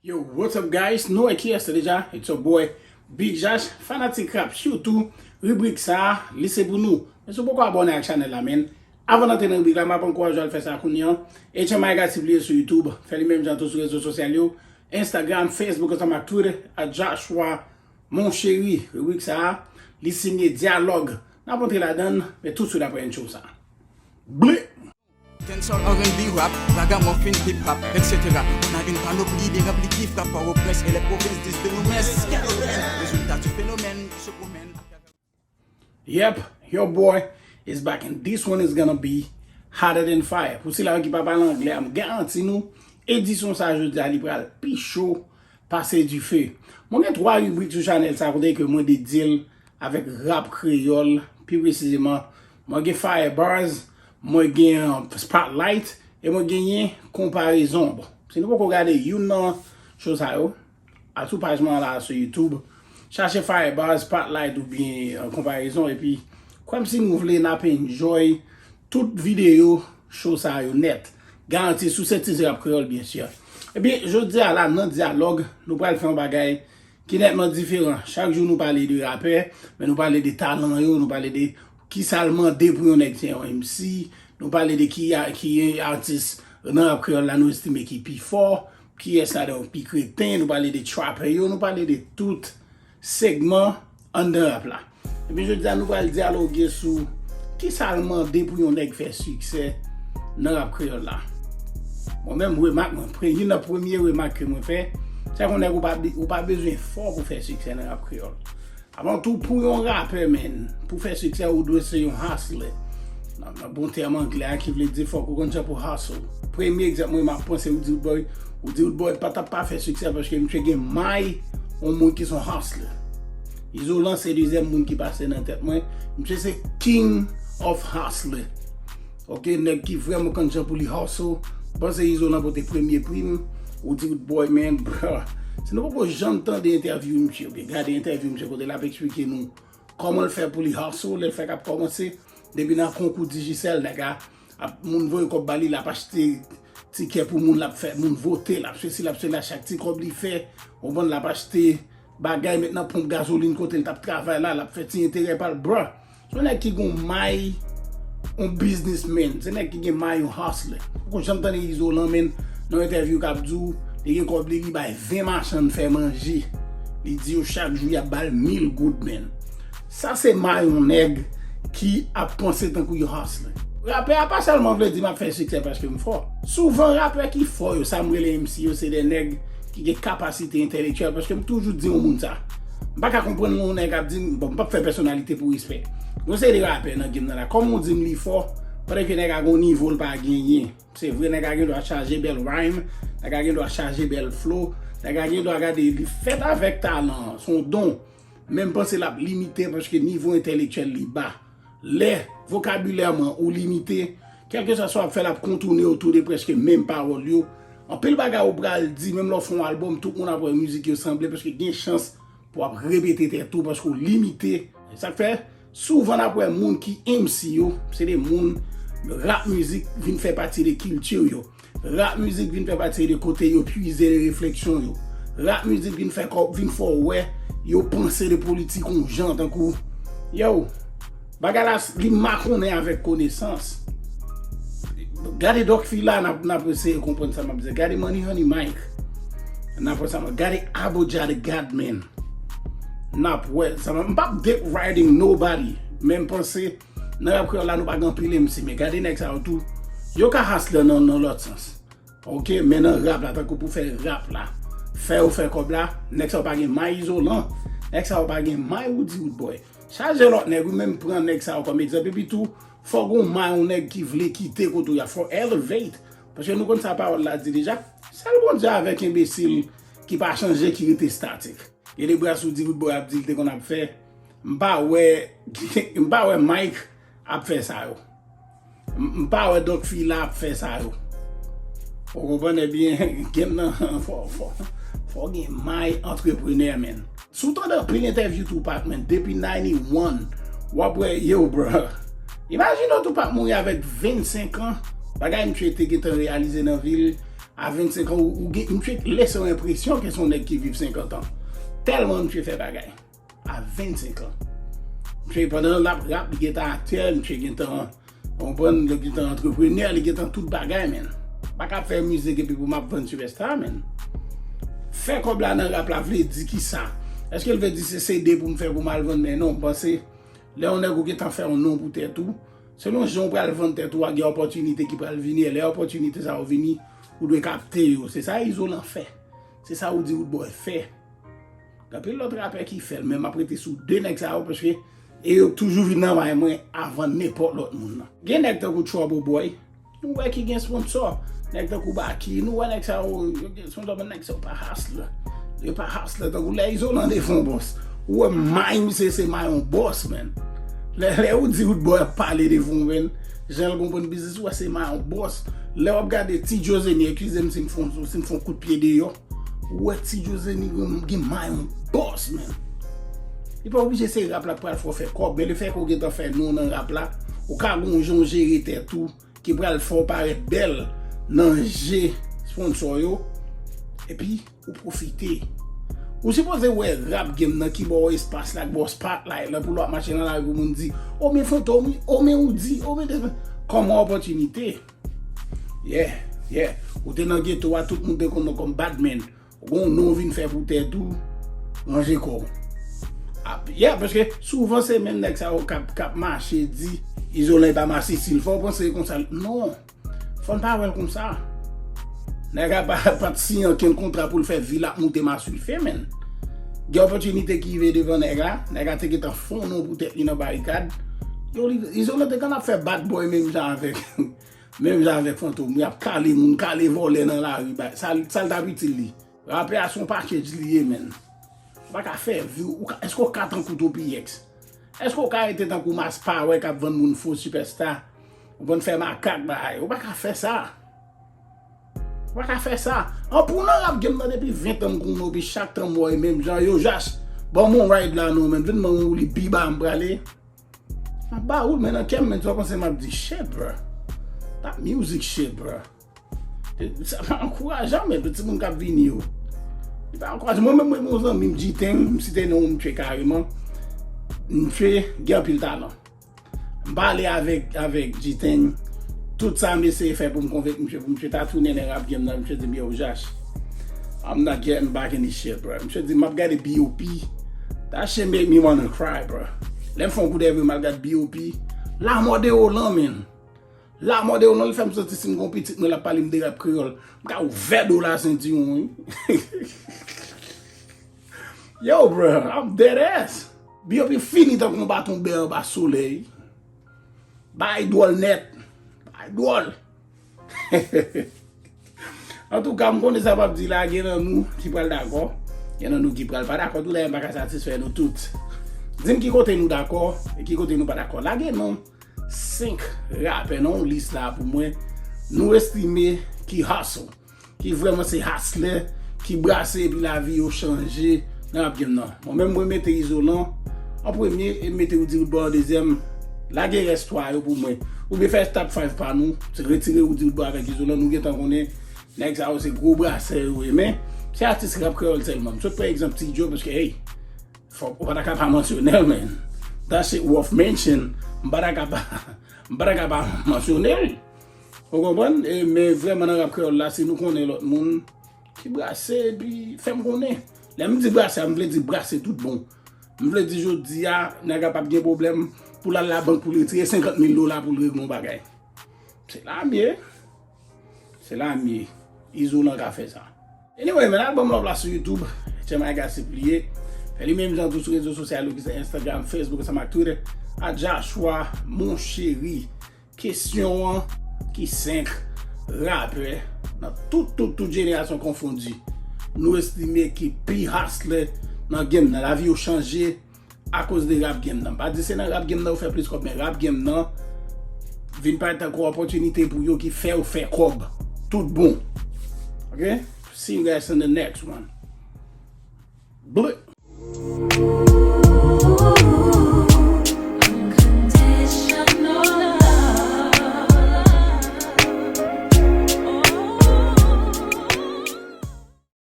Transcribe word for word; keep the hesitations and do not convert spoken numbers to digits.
Yo, what's up guys? Nou wè kiyès la deja? It's your boy Big Josh, fanatik rap sitou. Ribrik sa a, li se pou nou. Men si w poko abòne ak chanèl la, men avan n antre nan ribrik la, m ap ankouraje w al fè sa kounye a. H M I Gati Bliye sou YouTube, fè li menm jan tou sou rezo sosyal yo, Instagram, Facebook ansanm ak Twitter, at Joshua Mon Chéri. Ribrik sa a, li siyen Dyalòg. N ap antre ladan l, men toutswit apre entwo sa. Ble! Dancehall, R and B, rap, ragamuffin, hip hop, et cetera. On a une panoplie de répli qui frappe fort aux presses et les provinces disent de nous, mais résultat du phénomène, se promène. Yep, your boy is back and this one is gonna be hotter than fire. Pou sila yo ki pa pale anglè, m garanti nou, edisyon sa jodi a li pral pi cho pase dife. Mwen gen twa ribrik sou chanèl sa kote ke mwen dedye l avèk rap kreyòl, pi presizeman, mwen gen Fire Bars, mwen gen Spotlight, e mwen genyen Konparezon. Bon, si nou poko gade youn nan cho sa yo, al sou paj mwen an la sou YouTube, chache Fire Bars, Spotlight oubyen, euh, Konparezon, epi kwè m si nou vle n ap enjoy tout videyo cho sa yo nèt. Garanti sou sentize rap kreyòl, byen si. Ebyen, jodi a la, nan Dyalòg, nou pral fè yon bagay ki nètman diferan. Chak jou nou pale de rapè, men nou pale de talan yo, nou pale de kisa l mande pou yon nèg se yon M C, nou pale de ki a-, ki atis nan rap kreyòl la nou estime ki pi fò, kiyès ladan yo pi kreten, nou pale de trapè yo, nou pale de tout segman anndan rap la. Epi jodi a nou pral dyaloge sou kisa l mande pou yon nèg fè siksè nan rap kreyòl la. Mwen menm, remak mwen, pre-, youn nan premye remak ke mwen fè, se yon nèg ou pa, ou pa bezwen fò pou fè siksè nan rap kreyòl. Avan tou, pou yon rapè, men, pou fè siksè, ou dwe se yon hustler. Nan, nan bon tèm anglè a ki vle di fòk ou konn jan pou hustle. Premye egzanp mwen, m ap panse Roody Roodboy. Roody Roodboy pa t ap pa fè siksè paske misye gen may yon moun ki se yon hustler. Izolan se dezyèm moun ki pase nan tèt mwen. Misye se king of hustler. Ok, nèg ki vrèman konn jan pou li hustle. M panse Izolan pote premye pri m. Roody Roodboy, man, bruh. Si nou poko janm tande entèvyou misye, oubyen gade entèvyou misye kote l ap eksplike nou kòman l fè pou li hustle, lè l fèk ap kòmanse, depi nan konkou Digicel, nèg a, ap, moun voye kòb ba li, l ap achte tikè pou moun, l ap fè moun vote, l ap sesi, l ap sela, chak ti kòb li fè, ou konprann, l ap achte bagay, met nan ponp gazolin kote l t ap travay la, l ap fè ti enterè pa l, bruh. Se yon nèg ki gon may, yon businessman, se nèg ki gen may, yon hustler. Ou poko janm tande Izolan, men, nan yon entèvyou k ap di w, li gen kòb li, li bay ven machann fè manje. Li di yo chak jou y ap ba l mil goud, men. Sa se may yon nèg ki ap panse tankou yon hustler. Rapè a pa sèlman vle di m ap fè siksè paske m fò. Souvan rapè ki fò yo, sa m rele M C yo, se de nèg ki gen kapasite entèlektyèl, paske m toujou di yon moun sa. M pa ka konprann yon nèg ap di m, bon, m p ap fè pèsonalite pou respè. Yon seri de rapè nan game nan la, kòman w di m li fò, pandan ke nèg a gon nivo l pa genyen. Se vre, nèg a gen dwa chaje bèl rhyme, nèg a gen dwa chaje bèl flow, nèg a gen dwa gade li fèt avèk talan, se yon don. Men m panse l ap limite paske nivo entèlektyèl li ba. Lè vokabilèman ou limite, kèlkeswa sa w ap fè, l ap kontoune otou de prèske menm pawòl yo. Anpil bagay ou pral di, menm lè w fè yon albòm, tout moun ap wè mizik yo sanble paske gen chans pou w ap repete tèt ou paske w limite. Sa k fè, souvan n ap wè moun ki M C yo, se de moun, rap mizik vin fè pati de kilti yo. Rap mizik vin fè pati de kote yo pwize de refleksyon yo. Rap mizik vin fè kò, vin fè w wè yo panse de politik yon jan, tankou, yo, bagay la, li makonnen avèk konesans. Gade Doc Fila, n ap, n ap eseye konprann sa m ap di. Gade Money Honey Mike, n ap wè sa m ap, gade Abodja the Godman, n ap wè sa m ap, m p ap deriding nobody, men m panse nan rap kreyòl la, nou pa gen anpil M C, men gade nèg sa yo tou, yo ka hustle nan, nan lòt sans. Ok, men nan rap la, tankou pou fè rap la, fè yo fè kòb la, nèg sa yo pa gen may Izolan, nèg sa yo pa gen may Roody Roodboy. Chaje lòt nèg, ou menm pran nèg sa yo kòm egzanp, epi tou, fò gon may yon nèg ki vle kite kote w ye a, fò elevate. Paske nou konn sa pawòl la di deja, sèl Bondye avèk enbesil ki pa chanje, ki rete statik. Gen de bras Roody Roodboy ap di l te konn ap fè. M pa wè, m pa wè Mike ap fè sa yo. M, m pa wè Doc Fila ap fè sa yo. Ou konprann? Ebyen, game nan, fò, fò, fò gen may antreprenè, man. Si w tande anpil entèvyou Tupac, man, depi ninety-one, w ap wè, yo, bro. Imajine w Tupac mouri avèk vennsenk an, bagay misye te gentan reyalize nan vi l, A vennsenk an, ou, ou gen, misye lese yon enpresyon ke se yon nèg ki viv senkant an. Tèlman misye fè bagay. A vennsenk an. Misye pandan l ap rap, li gentan aktè, misye gentan, konprann, li gentan antreprenè, li gentan tout bagay, menn. Pa ka ap fè mizik epi pou m ap vann sipèsta, menn. Fè kòb la nan rap la vle di kisa? Èske l vle di se C D pou m fè pou m al vann? Men non, m panse lè yon nèg ou gentan fè yon non pou tèt ou, selon jan w pral vann tèt ou a, gen opòtinite ki pral vini, e lè opòtinite sa yo vini, ou dwe kapte yo. Se sa Izolan fè. Se sa Roody Roodboy fè. Gen anpil lòt rapè ki fè l, men m ap rete sou de nèg sa yo, paske e yo toujou vin nan may mwen avan nenpòt lòt moun nan. Gen nèg tankou Trouble Boy, nou wè ki gen sponsò. Nèg tankou Baky, nou wè nèg sa yo, yo gen sponsò, men nèg sa yo pa hustler. Yo pa hustler tankou lè Izolan devan yon bòs. Ou wè may misye se may yon bòs, menn. Lè, lè Roody Roodboy ap pale devan w, menn, jan l konprann biznis, ou wè se may yon bòs. Lè w ap gade Ti Djo Zeni, eskize m si m fè, si m fè yon kout pye deyò. Ou wè Ti Djo Zeni gen, gen may yon bòs, menn. Li pa oblije se rap la k pral fè w fè kòb, men lefètke w gentan fè non nan rap la, ou ka gen yon jan w jere tèt ou ki pral fè w parèt bèl nan je sponsò yo, epi ou pwofite. Ou sipoze wè rap game nan ki ba w espas la, ki ba w spotlight la pou lè w ap mache nan lari pou moun di, "O men Fantom wi, o men Roody, o men Desmond." Kòm yon opòtinite. Yeah, yeah. Ou te nan geto a, tout moun te konn ou kòm Badman. Ou gon non w vin fè pou tèt ou, ranje kò w. Ah, yeah, paske souvan se menm nèg sa yo k ap, k ap mache di Izolan e pa masisil. Fò w panse konsa. Non. Fò n pa wè l konsa. Nèg la pa, pa t siyen okenn kontra pou l fè vi l ap moute maswife, menn. Gen opòtinite ki rive devan nèg la, nèg la te gentan fè yon non pou tèt li nan barikad. Yo, li, Izolan te konn ap fè bad boy menm jan avèk, menm jan avèk Fantom. Li ap kale moun, kale vòlè nan lari, bay. Sa, sa l t ap itil li? Rapè a se yon package li ye, menn. Ou pa ka fè vi w, ou ka, èske w ka tankou Toppy X? Èske w ka rete tankou Mass Power k ap vann moun fo sipèsta? Ou konn fè makak bagay. Ou pa ka fè sa. Ou pa ka fè sa. An pou nan rap game nan depi ven tan m konnen w, epi chak tan m wè w e menm jan, yo Jash, ban m yon ride la non, menn. Vin ban m yon li pi ba m prale. M ap ba ou l, men nan kè m, menn, sa w panse m ap di shit, bro. That music shit, bro. Sa pa ankourajan, men, pou timoun k ap vini yo. Li pa ankourajan. Mwen menm, mwen, mwen, zanmi m, G-Tang, m site non misye kareman. Misye gen anpil talan. M pale avèk, avèk G-Tang. Tout sa m eseye fè pou m konvenk misye, pou misye ta tounen nan rap game nan, misye di m, "Yo, Jash, I'm not getting back in this shit, bro." Misye di, "M ap gade B O P. That shit make me wanna cry, bro." Lè m fè yon koudèy vre, m al gade B O P. Lanmò de Roland, menn. Lanmò de Roland, li fè m santi si m gon pitit mwen, l ap pale m de rap kreyòl, m ka ouvè do l a sentiwon, wi. Yo, bro, I'm dead ass. B O P fini tankou yon baton bè anba solèy. Bagay dwòl nèt. Bagay dwòl. Antouka, m konnen sa m ap di la, gen nan nou ki pral dakò, gen nan nou ki pral pa dakò, tou dayè m pa ka satisfè nou tout. Di m ki kote nou dakò e ki kote nou pa dakò. Lage non senk rapè nan yon lis la pou mwen, nou estime ki hustle, ki vrèman se hustler, ki brase epi lavi yo chanje nan rap game nan. Mwen menm, mwen mete Izolan an premye e m mete Roody Roodboy an dezyèm. Lage rès twa yo pou mwen. Oubyen fè top five pa nou, se retire Roody Roodboy avèk Izolan, nou gentan konnen nèg sa yo se gwo brasè yo ye, men se atis rap kreyòl sèlman. M sot pran egzanp Ti Djo, paske, hey, fòk ou pa ta ka pa mansyone l, men that shit worth mention. M pa ta ka pa, m pa ta ka pa mansyone l. Ou konprann? E, men vrèman nan rap kreyòl la, si nou konnen lòt moun ki brase, epi fè m konnen. Lè m di brase a, m vle di brase tout bon. M vle di jodi a, nèg la p ap gen pwoblèm pou l al labank pou l retire senkant mil dola pou l regle yon bagay. Se la m ye. Se la m ye. Izolan ka fè sa. Anyway, men al ban m love la sou YouTube. Tchè May Gossip li ye. Fè li menm jan tou sou rezo sosyal yo ki se Instagram, Facebook, ansanm ak Twitter. A Joshua Mon Chéri. Kesyon an, ki senk rapè nan tout, tout, tout jenerasyon konfondi nou estime ki pi hustler nan game nan? Lavi yo chanje akoz de rap game nan. M pa di se nan rap game nan yo fè plis kòb, men rap game nan vin parèt tankou opòtinite pou yo ki fè yo fè kòb tout bon. Ok? See you guys in the next one. Bleh!